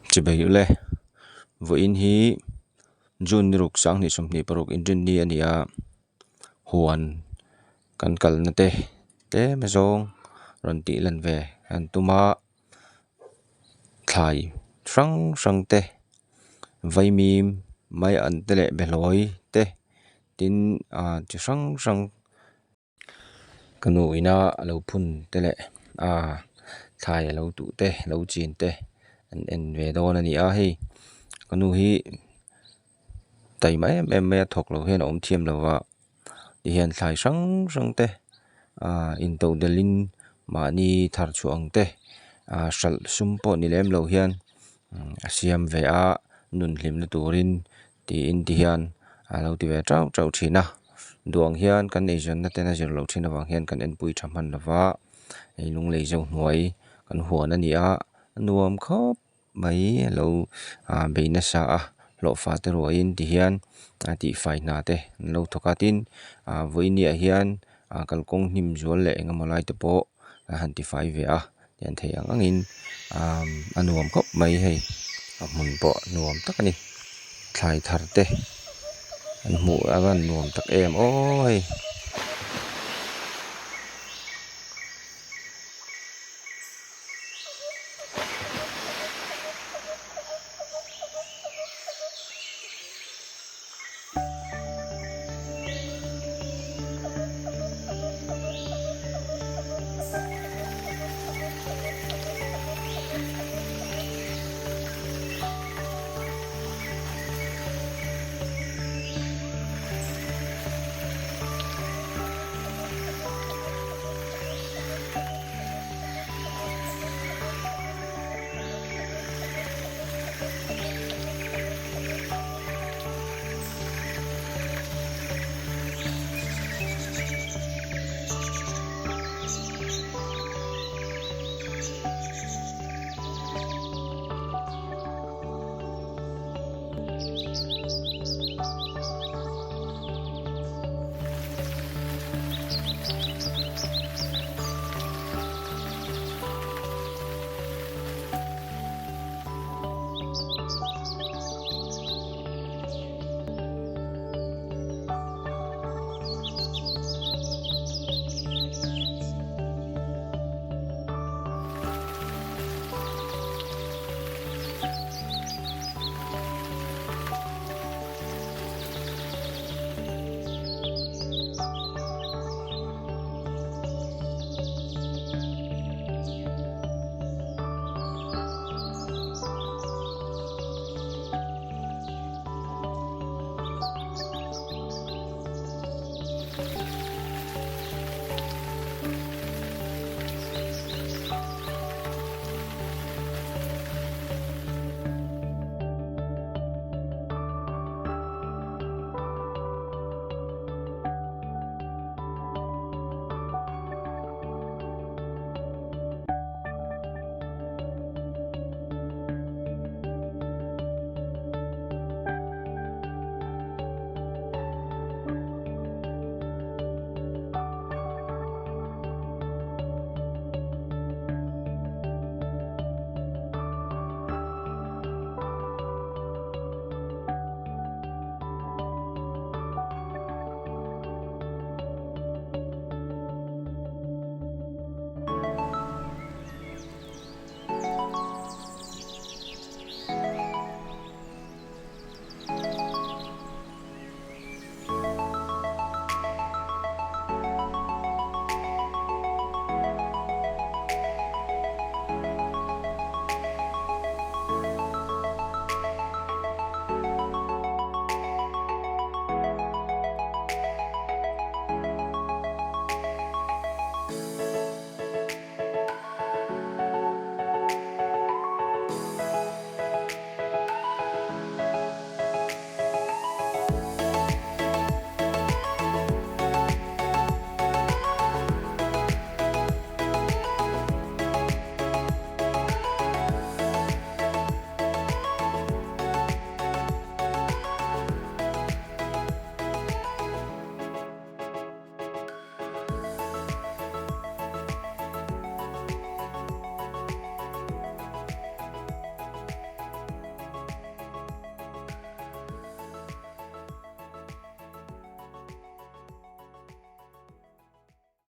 Chibei ule, vawiin hi June ni ruk sanghnih 26 inrinni a ni a, huan kan kalna te tlem azawng rawn tih lan ve an tum a, thlai hrang hrang te vaimim mai an te leh behlawi te tin ah chi hrang hrang. Ka nu ina a lo phun te leh ah thlai a lo tuh te lo chin te an en ve dawn a ni a hei ka nu hi taima em em mai a thawk lo hian a awm thiam lo va tihian thlai hrang hrang te ah intodelh in mahni thar chhuah ang te ah hralh sum pawh ni lem lo hian a siam ve a nun hlimna turin tiin ti hian a lo ti ve teuh teuh thin a duang hian kan eizawnna ten a zir loh thin avang hian kan enpui tha hman lo va hei lunglei zo hnuai kan huan a ni a a nuam khawp mai a lo ah bei nasa a hlawhfa te ruahin ti hian a tihfai hna te an lo thawk a tin ah vawiin ah hian ah kalkawng hnim zual leh eng emaw lai te pawh a han tifai ve a tian thei ang angin ah a nuam khawp mai hei a hmun pawh nuam tak a ni thlai thar te an hmuh a van nuam tak em aw hei.